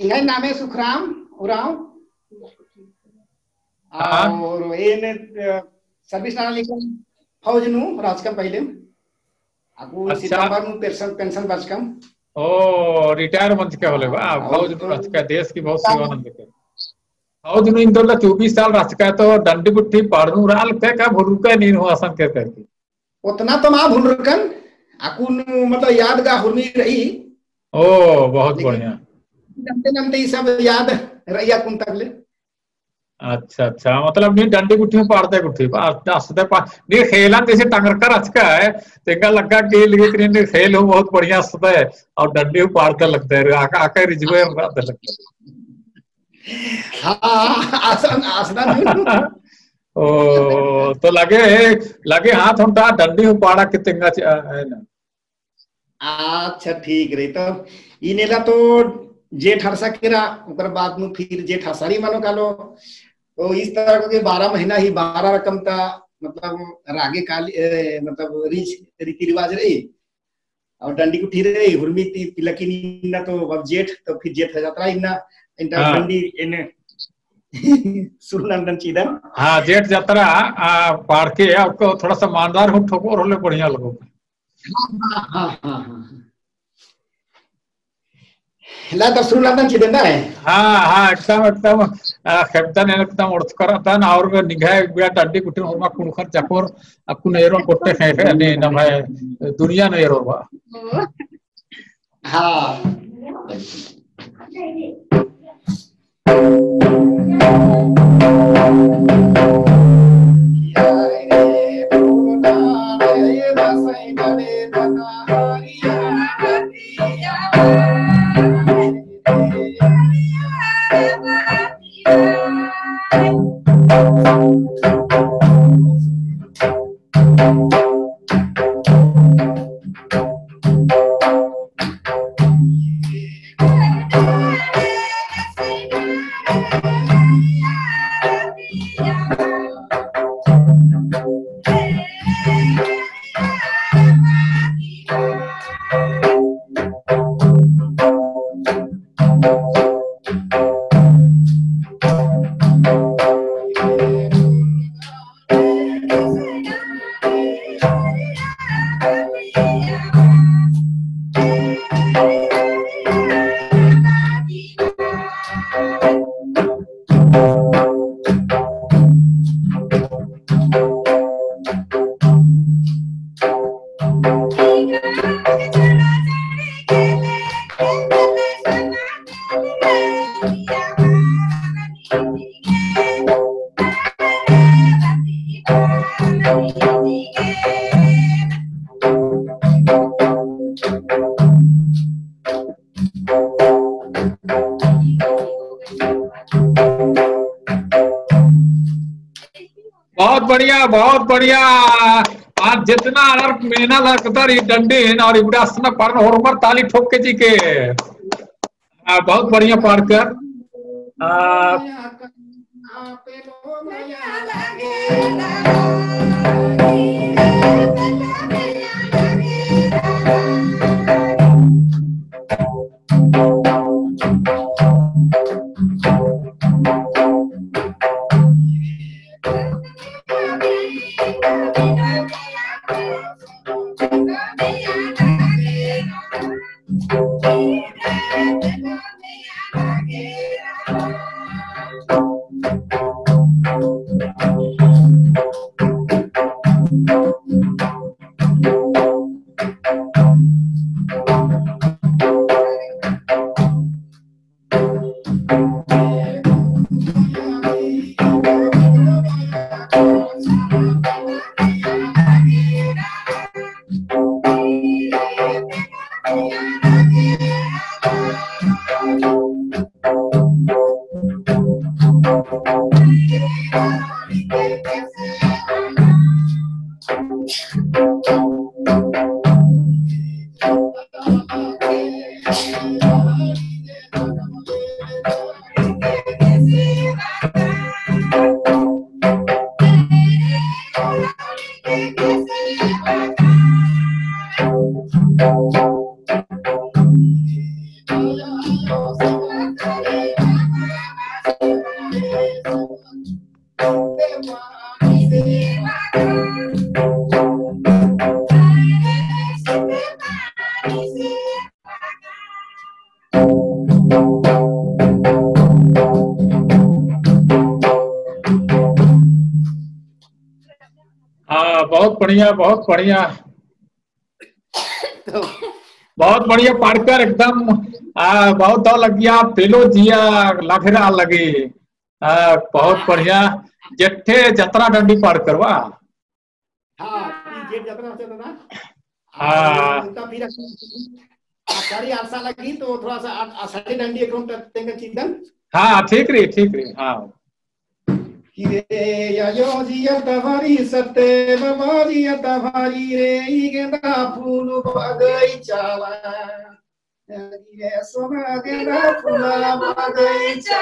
इहे नाम है सुखराम उरांव और एन सर्विस नाना लिखा फौज नु राजकम पहले आगु अच्छा। सितंबर नु पेंशन पेंशन बचकम। ओ रिटायर मंच के होले बा फौज नु राजका देश की बहुत सेवा नंद के फौज नु इंदोला 24 साल राजका तो डंडी गुट्ठी पाड़नु राल के का भुरुका नीन हो आसान के करके उतना तो मां भुलरकन आकु मतलब यादगार हुर्मी रही। ओ बहुत बढ़िया नमते नमते ये सब याद रहिया कुन तकले। अच्छा अच्छा मतलब नहीं डंडी गुट्ठी में पाड़ते गुट्ठी दे पा नहीं खेला जैसे टंगर कर अच्छा है तेंगा लगा के लिए ने खेल हो बहुत बढ़िया सदा है और डंडी पाड़ते लगता है आका आका रिजवे लगता है। हां आसान आसान ओ तो लगे लगे हाथ होता डंडी हो पाड़ा के तेंगा है ना। अच्छा ठीक रही तो इनेला तो जेठ हरसा केरा ओकर बाद नु फिर जेठ हसारी मानो कालो तो इस तरह के 12 महीना ही 12 रकम ता मतलब रागे काली मतलब रीति रिवाज रही और डंडी कुठी रही हुर्मी ती पिलकी ना तो अब जेठ तो फिर जेठ जात्रा इना इंटा डंडी एने सुरनंदन चीदन। हां जेठ जात्रा पार के आपको थोड़ा सा मानदार हो ठोकर होले बढ़िया लगो। हां हां हां ला तो सुरनंदन चीदन है। हां हां एकदम एकदम खेपतन एकदम अर्थ करतन और निघा बिया डंडी कुठी होमा कुणखर चाकोर आपको नेरो कोटे खे खे ने नम है दुनिया नेरो बा। हां बहुत बढ़िया बहुत बढ़िया। आज जितना अर्थ मेहनत लगता ये डंडे और इबड़ा पढ़ होरमर ताली ठोक के जी के बहुत बढ़िया पढ़कर बहुत बढ़िया, बहुत बढ़िया। तो बहुत बढ़िया पाड़कर एकदम बहुत दौ लग गया पेलो जिया लखरा लगी। बहुत बढ़िया जेठे जतरा डंडी पाड़कर वाह। हाँ जेठ जतरा होता ना। हाँ फिर आषाढ़ी आशा लगी तो थोड़ा सा आषाढ़ी डंडी एकदम तेंगा चिंतन। हाँ ठीक रही, ठीक रही। हाँ रे यो जिया तवारी सते बाबा तवारी रे गेंदा फूल बगीचा रे सोना गेंदा फूल बगीचा।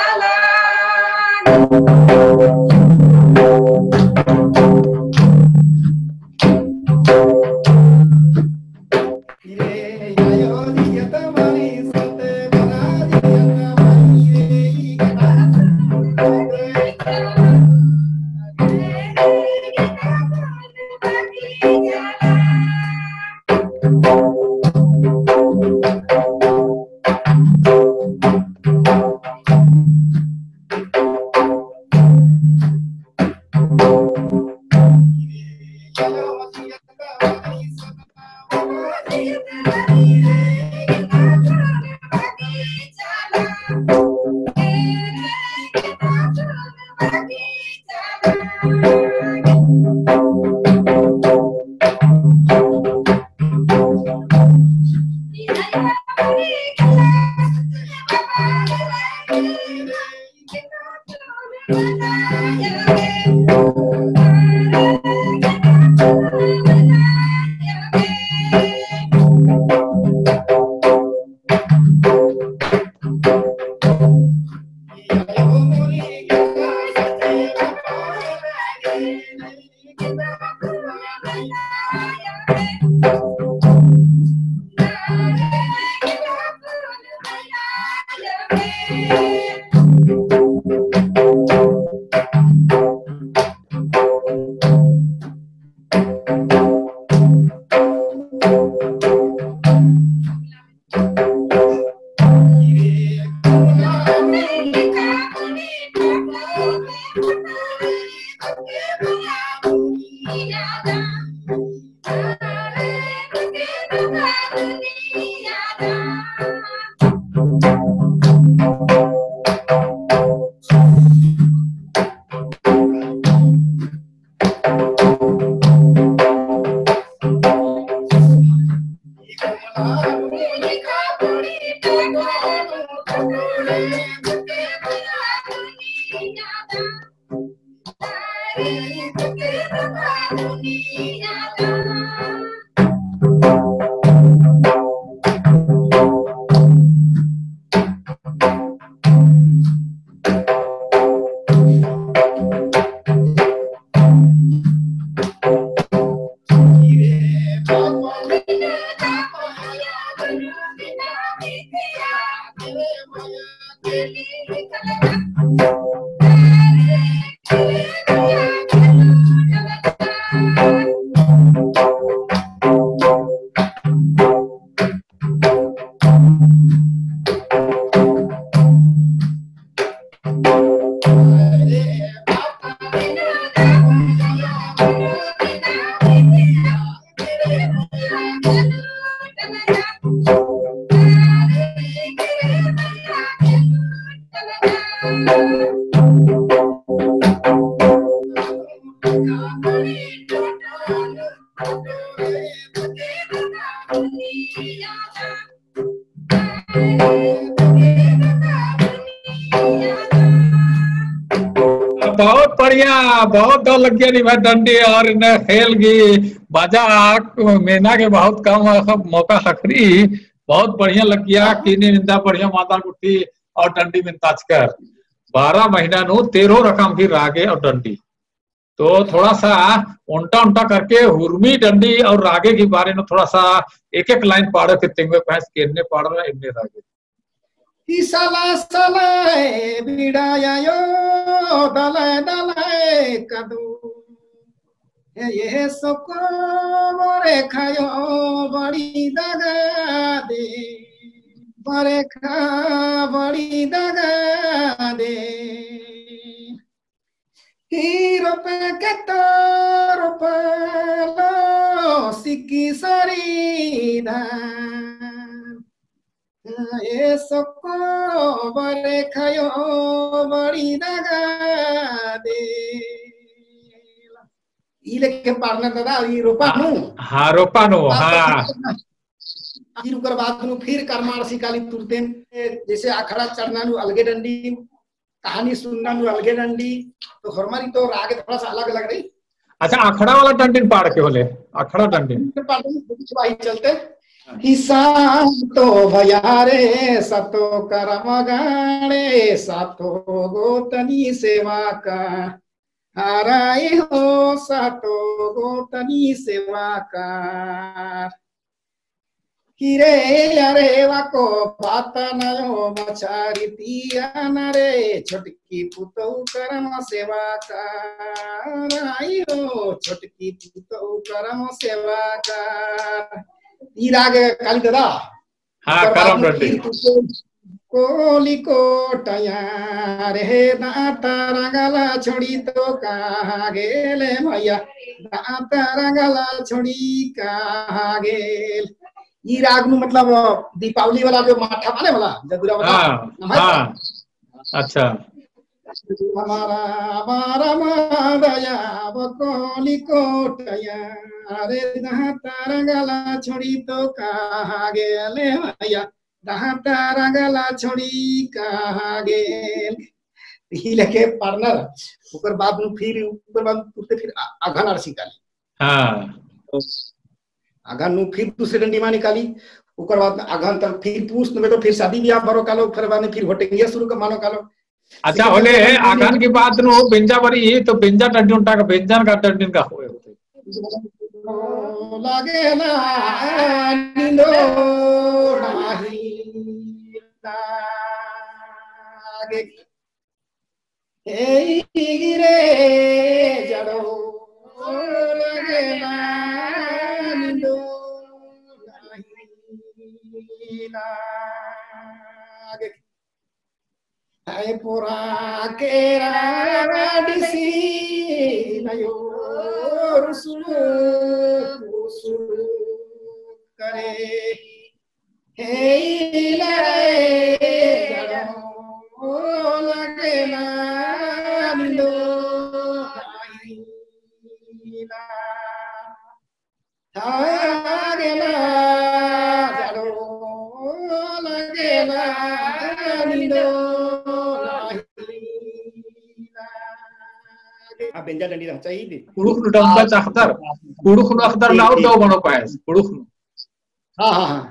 बहुत बढ़िया, बहुत डर लग गया भाई डंडी और न खेल गई बाजा मेना के बहुत कम मौका हखरी। बहुत बढ़िया लग गया कीने निंदा बढ़िया माता गुट्टी और डंडी में ताजकर 12 महीना नो 13 रकम की रागे और डंडी। तो थोड़ा सा उल्टा उल्टा करके हुरमी डंडी और रागे के बारे में थोड़ा सा एक एक लाइन पाड़ो के तेंगे भैंस केने पाड़ो इन्ने रागे। साला साला बिड़ाया यो दलाए दलाए कदू ये सबको मोरे खायो बड़ी दगा दे बरे खा बड़ी दगा दे। हीरो पे के तोर पालो सिकी सारी धान ए सको बरे खायो बड़ी दगा दे ई लेके पारना दादा ई रोपा नु। हां रोपा नु। हां फिर उकर बाद नु फिर करमार सिकाली तुरतेन जैसे अखड़ा चढ़ना नु अलगे डंडी, कहानी सुनना नु अलगे डंडी, तो हमारी तो राग थोड़ा सा अलग अलग रही। अच्छा अखड़ा वाला डंडी पाड़ के होले अखड़ा डंडी पाड़ कुछ भाई चलते हिसा तो भया रे सतो करम गाणे सातो गोतनी सेवा का हराए हो सातो गोतनी सेवा का हिरे अरे वाको बात नयो मछारी तिया नरे छोटकी पुतौ करम सेवा का राई हो छोटकी पुतौ करम सेवा का ई राग काली दादा। हां करम डंडी कोली कोटया रे दाता रंगला छोड़ी तो कहाँ गेले भैया दाता रंगला छोड़ी कहाँ गेल। ई राग नु मतलब दीपावली वाला जो माठा माने वाला जदुरा वाला। हां अच्छा हमारा हमारा मादया कोली कोटया रे दाता रंगला छोड़ी तो कहाँ गेले भैया दाता रंगला छोड़ी कहाँ गेल ई लेके पार्टनर ओकर बाद नु फिर ओकर बाद तुरते फिर अघन आरसी काली। हां अघन नु फिर दूसरे डंडी मा निकाली ओकर बाद अघन तक फिर पूछ में तो फिर शादी ब्याह भरो कालो फिर बाद में फिर होटेंगिया शुरू कर मानो कालो। अच्छा होले अघन के बाद नु बेंजा बरी तो बेंजा डंडी उठा का बेंजन का डंडी का होए होते लागे ना नींदो नाही लागे ए गिरे जड़ो लागे ना नींदो नाही लागे हाय पुरा केरा डिसी नयो रुसुल कुसुल करे हे ले जड़ो लगे ना नींदो नाही लागे ना जड़ो लगे ना नींदो नाही। बेंजा डंडी रह चाहिए कुड़ुख नु डंबा चाखदर कुड़ुख नु अखदर लाउ तो बनो पाएस कुड़ुख नु। हां हां हां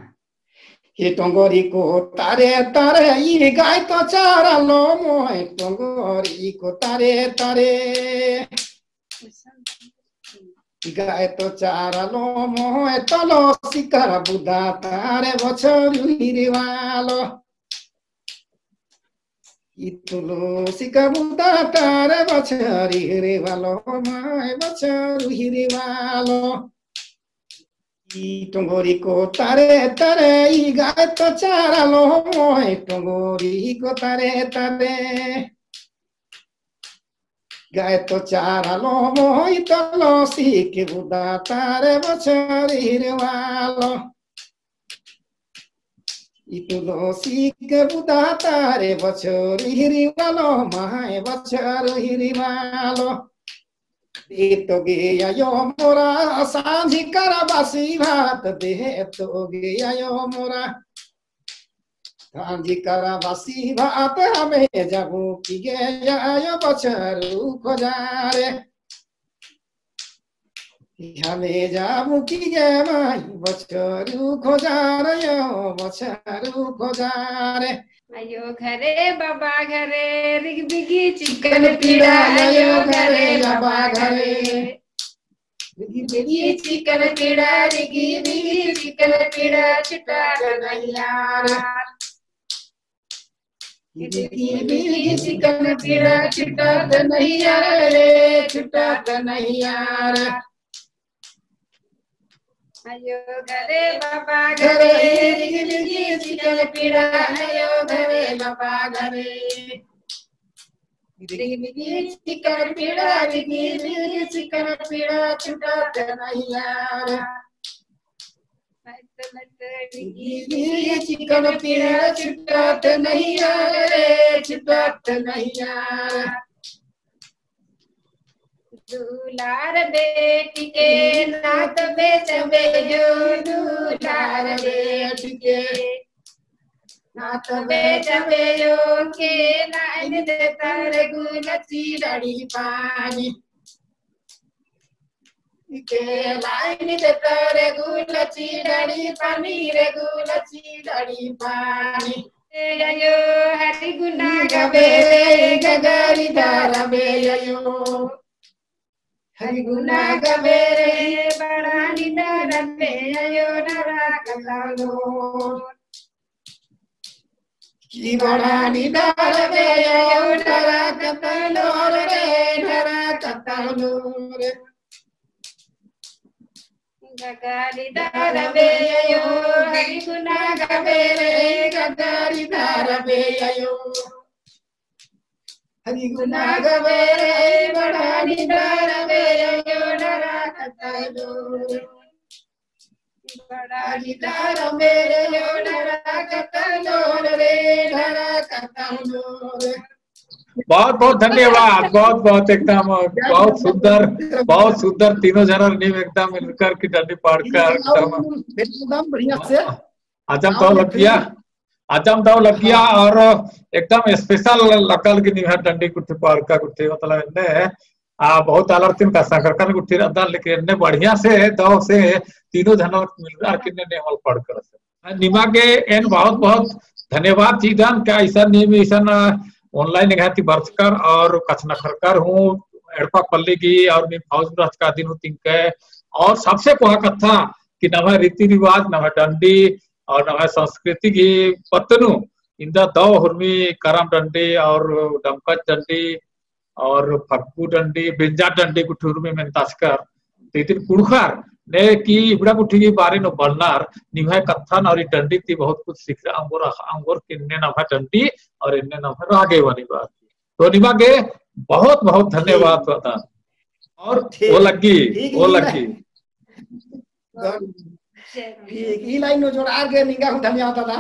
हे टोंगरी को तारे तारे ई गाय तो चारा लो मोय टोंगरी को तारे तारे गाय तो चारा लो मोय तलो शिकर बुदा तारे बछर हिरवालो इतुलो सिका बुदा तारे बछर हिरवालो my बछर हिरवालो टोंगरी को तारे तारे ई गाय तो चारा लो मोय टोंगरी को तारे तारे गाय तो चारा लो मोय तलो सिक बुदा तारे बछर हिरवालो इतुलो सिक बुदा तारे बछर हिरवालो my बछर हिरवालो दे तो गे आयो मोरा सांझी कर बासी भात दे तो गे आयो मोरा सांझी कर बासी भात हमें जाबू की गे आयो बछरू खोजारे हमें जाबू की गे माई बछरू खोजार यो बछरू खोजारे आयो घरे बाबा घरे रिग बिगी चिकन पीड़ा आयो घरे बाबा घरे रिगी बिगी चिकन पीड़ा रिगी बिगी चिकन पीड़ा छुटा कन्हैया रिगी बिगी चिकन पीड़ा छुटा कन्हैया रे छुटा कन्हैया रे आयो घरे बाबा घरे रिगी बिगी चिकन पीड़ा आयो घरे बाबा घरे रिगी चिकन पीड़ा रिगी रिगी चिकन पीड़ा छुटत नहीं यार। रिगी चिकन पीड़ा छुटत नहीं यार रे छुटत नहीं यार। दुलार बेटी के नात बेच बेजो दुलार बेटी के नात बेच बेजो के लाइन देता रघुलची लड़ी पानी के लाइन देता रघुलची लड़ी पानी रघुलची लड़ी पानी। अयो हरि गुना गवे गगरी धारा बे अयो हरि गुना गवे रे बड़ा निदार बे अयो नरा कलालो की बड़ा निदार बे अयो नरा कतलो रे नरा कतलो रे। गगरी धार बे अयो हरि गुना गवे रे गगरी धार बे अयो हरि गुना गवे रे बड़ा निदार बे अयो नरा कतलो बड़ा निदार बे अयो नरा कतलो रे नरा कतलो रे। बहुत बहुत धन्यवाद, बहुत बहुत एकदम बहुत सुंदर तीनों जना नीम एकदम मिलकर की डंडी पाड़ कर एकदम बढ़िया से आजम तो लग गया, आजम तो लग गया और एकदम स्पेशल लकल की निभा डंडी कुट्टी पाड़ का कुट्टी मतलब इन्ने आ बहुत अलर्तिन का संकरकन कुट्टी रहता, लेकिन इन्ने बढ़िया से दो से तीनों जना मिलकर किन्ने ने हॉल पढ़ कर निमा के एन बहुत बहुत धन्यवाद चीजन क्या ऐसा नीम ऐसा ऑनलाइन घाती बरसकर और कचना खरकर हूँ एड़पा पल्ली की और मैं फौज रथ का दिन हूँ तिनके और सबसे कोहा कथा कि नवा रीति रिवाज नवा डंडी और नवा संस्कृति की पत्तनु इंदा दो हुर्मी करम डंडी और डमकच डंडी और फक्कू डंडी बिंजा डंडी कुछ हुर्मी में तास्कर तीन कुड़खार ने की इबड़ा कुठी की बारे नो बलनार निभाय कथन और डंडी थी बहुत कुछ सीख रहा अंगोर अंगोर किन्ने नभा डंडी और इन्ने नभा रागे वाली बात तो निभा के बहुत बहुत धन्यवाद बता और वो लगी वो लगी ठीक ई लाइन नो जोड़ आगे निंगा हूं धन्यवाद दादा।